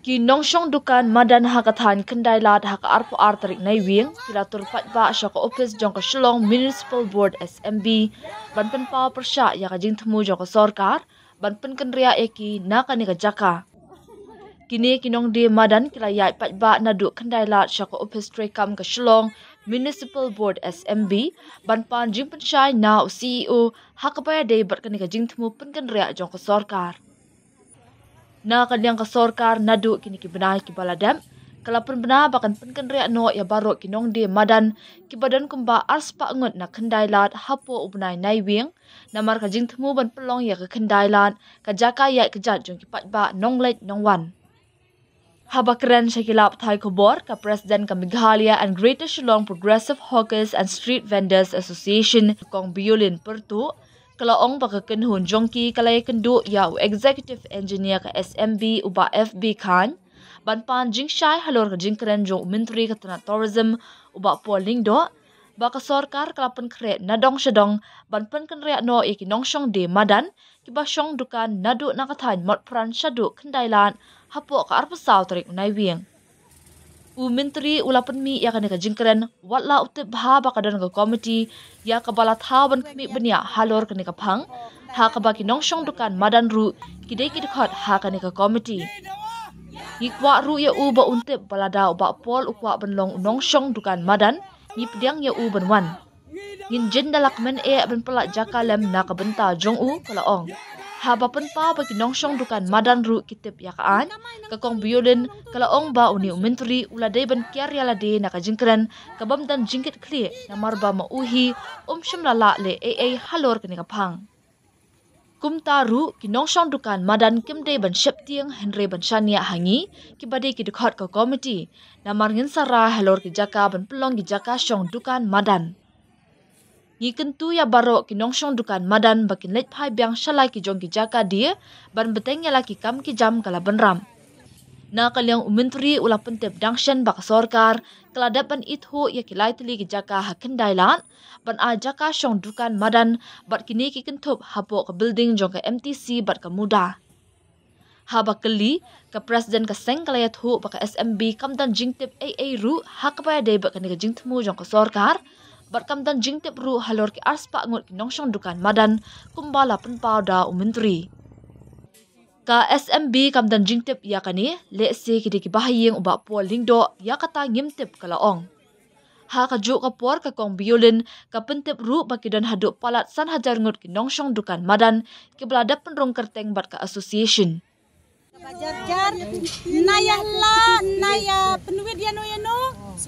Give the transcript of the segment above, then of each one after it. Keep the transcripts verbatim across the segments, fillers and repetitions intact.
Ki nongshong dukan madan ha ka thaiñ Khyndai Lad ha ka arphew ar tarik Naiwieng ki la tur paidbah sha ka ophis jong ka Shillong Municipal Board S M B ban pynpaw pyrshah ïa ka jingthmu jong ka sorkar ban pynkynriah ïa ki na kane ka jaka. Kine ki nongdie madan ki la ïaid paidbah naduh Khyndai Lad sha ka ophis treikam ka Shillong Municipal Board S M B ban pan jingpynshai na u C E O ha kaba ïadei bad kane ka jingthmu pynkynriah jong ka sorkar. Na ka liang ka sorkar naduh kine ki bnai kiba la dep ka la pynbna ba kan pynkynriah noh ïa baroh ki nongdie madan kiba don kumba arspah ngut na Khyndai Lad hapoh u bnai Naiwieng, namar ka jingthmu ban pynlong ïa ka Khyndai Lad ka jaka ïaid kjat jong ki paidbah nongleit nongwan. Haba kren sha ki lad pathai khubor, ka President ka Meghalaya and Greater Shillong Progressive Hawkers and Street Vendors Association, Kong Biolin Pyrtuh, ka la ong ba ka kynhun jong ki ka la ïakynduh ïa u Executive Engineer ka S M B, u Bah F B Khan, ban pan jingshai halor ka jingkren jong u Myntri ka tnat Tourism, u Bah Paul Lyngdoh, ba ka sorkar ka la pynkhreh na dong sha dong ban pynkynriah noh ïa ki nongshong die madan kiba shong dukan naduh na ka thaiñ Motphran shaduh Khyndai Lad hapoh ka arphew saw tarik Naiwieng. U Myntri u la pynmih ïa kane ka jingkren wat la u tip bha ba ka don ka komiti ïa kaba la thaw ban khmih bniah halor kane ka phang, ha kaba ki nongshong dukan madan ruh ki dei ki dkhot ha kane ka komiti. Ngi kwah ruh ïa u ba un tip ba lada u Bah Paul u kwah ban long u nongshong dukan madan, ngi pdiang ïa u ban wan. Ngin jin da la kmen eh ban pynlait jaka lem na ka bynta jong u, ka la ong. Haba pynpaw ba ki nongshong dukan madan ruh ki tip ïa ka aiñ, ka Kong Biolin ka la ong ba une u Myntri u la dei ban kiar ïa lade na ka jingkren ka bym don jingkit khlieh, namar ba ma u hi um shym la lah leh ei ei halor kane ka phang. Kumta ruh ki nongshong dukan madan kim dei ban sheptieng hynrei ban shaniah ha ngi kiba dei ki dkhot ka komiti, namar ngin sa rai halor ki jaka ban pynlong ki jaka shong dukan madan. Ngi kyntu ïa baroh ki nongshong dukan madan ba kin leit phai biang sha la ki jong ki jaka die ban bteng ïa la ki kam ki jam, ka la bynrap. Na ka liang u Myntri u la pyntip dang shen ba ka sorkar ka la dep ban ithuh ïa ki lai tylli ki jaka ha Khyndai Lad ban ai jaka shong dukan madan bad kine ki kynthup hapoh ka building jong ka M T C bad ka MUDA. Haba kylli, ka President ka seng ka la ïathuh ba ka S M B kam don jingtip ei ei ruh ha kaba ïadei bad kane ka jingthmu jong ka sorkar bad kam don jingtip ruh halor ki arspah ngut ki nongshong dukan madan kumba la pynpaw da u Myntri. Ka S M B kam don jingtip ïa kane, lehse ki dei kiba ha ïing u Bah Paul Lyngdoh, ïa kata ngim tip, ka la ong. Ha kajuh ka por ka Kong Biolin ka pyntip ruh ba ki don haduh palat san hajar ngut ki nongshong dukan madan kiba la dep pynrung kyrteng bad ka association. Ba jar jar, na ïa la, na ïa pynwit ïano ïano,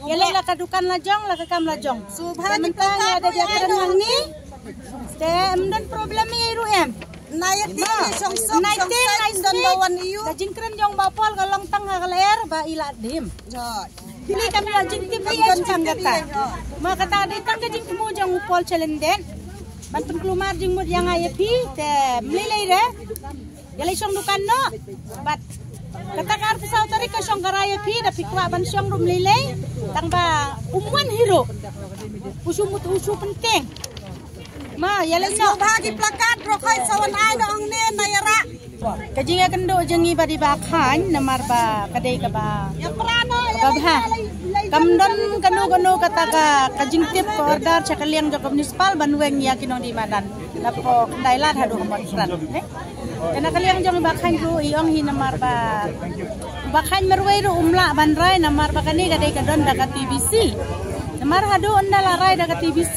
ïa lei la ka dukan la jong, la ka kam la jong. Te mynta nga da ïa kren hangne, te ym don problem ïa i ruh em. Na ïa ti, na ïa ti, na ïa ti, ka jingkren jong Bah Paul ka long tang ha ka lyer ba i la dim. Pili kam ïa jingtip ïa i tang kata. Ma kata dei tang ka jingthmu jong u Paul Chalenden. Ban pynkulmar jingmut ïa nga ïa phi, te mlei lei re. Ïa lei shong dukan noh. Bad kata ka arphew saw tarik ka shong ka rai ïa phi, da phi kwah ban shong ruh mlei lei. Tang ba um wan hi ruh. U shu mut, u shu pynteng. Ma, ïa lei noh. Bha ki plakat, ro khoi sa wan ai noh hangne na ïa rah. Ka jingïakynduh jong ngi bad i Bah Khain, namar ba ka dei kaba, kaba bha. Kam don kano kano kata ka, ka jingtip ka order sha ka liang jong ka municipal ban weng ïa ki nongdie madan. Napoh Khyndai Lad haduh ha Motphran. Eh? Te na ka liang jong i Bah Khain ruh i ong hi namar ba Bah Khain marwei ruh um lah ban rai namar ba kane ka dei ka don da ka T B C. Namar haduh ynda la rai da ka T B C,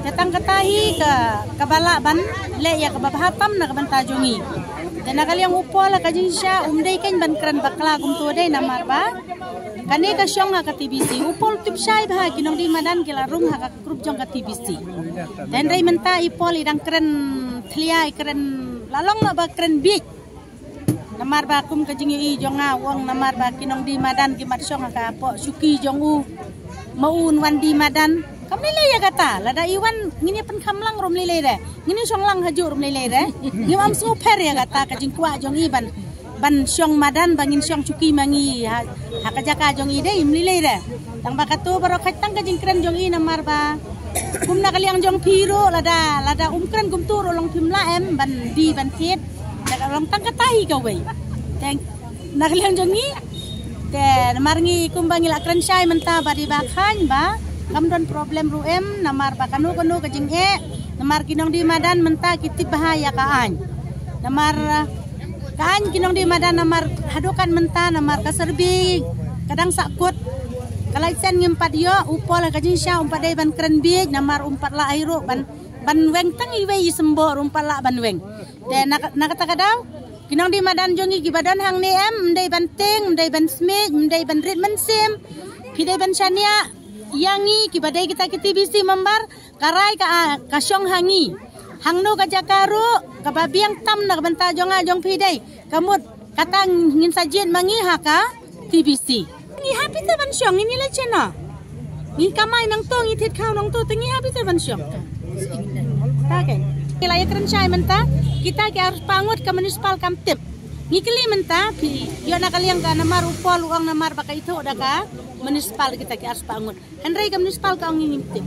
te tang kata hi ka, kaba lah ban leh ïa kaba bha tam na ka bynta jong ngi. Te na ka liang u Paul ha ka jingshisha um dei kein ban kren bakla kumto dei namar ba kane ka shong ha ka T B C. U Paul tip shai bha ki nongdie madan ki la rung ha ka group jong ka T B C. Te hynrei mynta i Paul i dang kren thlia, i kren la long noh ba kren bieit. Namar ba kum ka jingïohi jong nga u ong namar ba ki nongdie madan ki mat shong ha ka poh shuki jong u. Ma u un wan die madan. Kam lei lei ïa kata, lada i wan ngin ïa pynkham lang ruh mlei lei re. Ngin ïa shong lang hajuh ruh mlei lei re. Ngim ym sngewpher ïa kata ka jingkwah jong i ban, ban shong madan ba ngin shong shuki ma ngi ha, ha ka jaka jong i dei mlei lei re. Tang ba kato baroh khat tang ka jingkren jong i namar ba kum na ka liang jong phi ruh lada, lada um kren kumto ruh long phim lah em ban die ban thied. Da ka long tang kata hi kawei. Thank you. Na ka liang jong ngi te namar ngi kumba ngi la kren shai mynta ba dei ba khain ba kam don problem ruh em, namar ba kano kano ka jingeh, namar ki nongdie madan mynta ki tip bha ïa ka aiñ. Namar ka aiñ ki nongdie madan namar haduh kat mynta namar ka survey ka dang sahkut. Ka license ngim pat ïoh, u Paul ha ka jingshisha um pat dei ban kren bieit namar um pat lah hi ruh ban ban weng tang iwei i symbol, um pat lah ban weng. Te na, na kata ka daw ki nongdie madan jong ngi kiba don hangne em, ym dei ban tieng, ym dei ban smiej, ym dei ban rit mynsiem. Phi dei ban shaniah ïa ngi kiba dei kita ki T B C member, ka rai ka, ka shong ha ngi. Hangno ka jaka ruh kaba biang tam na ka bynta jong nga jong phi dei, ka mut kata ngin sa jied ma ngi ha ka T B C. Ngi happy te ban shong, ngi ni la chena. Ngi kamai nangto, ngi thied khaw nangto, te ngi happy te ban shong. Ta ke. Ngi la ïa kren shai mynta, kita ki arspah ngut ka municipal kam tip. Ngi kylli mynta, phi ïoh na ka liang ka namar u Paul u ong namar ba ka ithuh da ka municipal kita ki arspah ngut. Hynrei ka municipal ka ong ngim tip.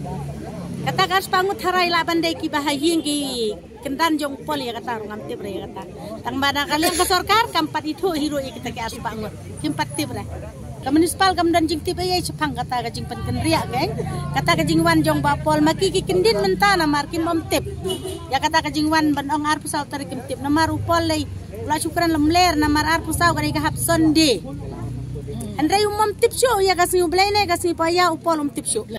Kata ka arspah ngut tharai lah ban dei kiba ha ïing ki kyndan jong u Paul ïa kata ruh ngam tip re ïa kata. Tang ba na ka liang ka sorkar kam pat ithuh hi ruh ïa kita ki arspah ngut. Kim pat tip re. Ka municipal kam don jingtip ei ei shaphang kata ka jingpynkynriah keiñ. Kata ka jingwan jong bah Paul ma ki ki kyndit mynta namar kim bym tip. Ïa kata ka jingwan ban ong arphew saw tarik kim tip namar u Paul lei u la shu kren lem ler namar arphew saw ka dei ka hap Sunday. Hynrei um bym tip shuh ïa ka sngi u Blei ne ka sngi Paya u Paul um tip shuh.